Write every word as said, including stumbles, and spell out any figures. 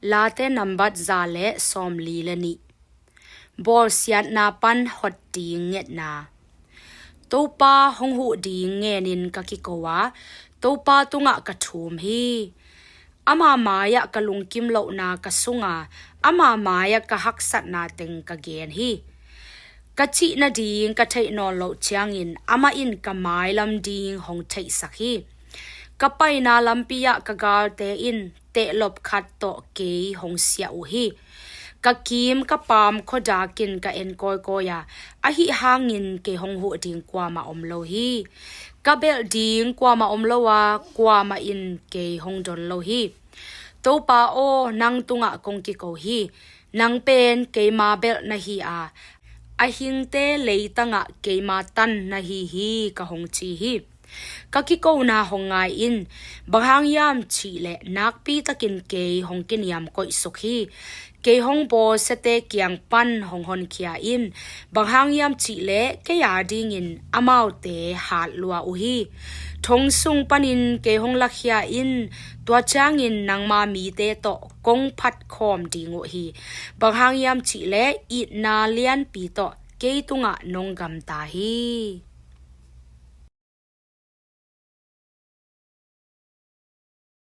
Late nambat za le sawmli le nih. Bawlsiatna pan hot ding ngetna. Topa hong huh ding ngenin ka kiko a, Topa tungah ka thum hi. Ama mai-ah ka lungkim lohna ka sung a, ama mai-ah ka haksatna teng ka gen hi. Ka cih nading ka theih nawn loh ciangin amah in ka mailam ding hong theihsak hi. Ka paina lampi ah ka galte in tehlop khat tawh kei hong siah uh hi. Ka kim ka paam khuadak in ka en kawikawi a, ahi hangin kei hong huh ding kuamah om lo hi. Ka belh ding kuamah om lo a, kuamah in kei hong don lo hi. Topa aw, nang tungah kong kiko hi. Nang pen keima belh na hi a, a hingte leitangah keima tan na hi hi, ka hong ci hi. Ka kikona hong ngai in, bang hang hiam cihleh nakpi takin kei hong kiniam koihsuk hi. Kei hong bawlsiate kiang pan hong honkhia in, bang hang hiam cihleh kei adingin amaute hat lua uh hi. Thong sung panin kei hong lakhia in, tua ciangin nangma mite tawh kong phatkhawm ding uh hi. Bang hang hiam cihleh itna lianpi tawh kei tungah nong gamta hi.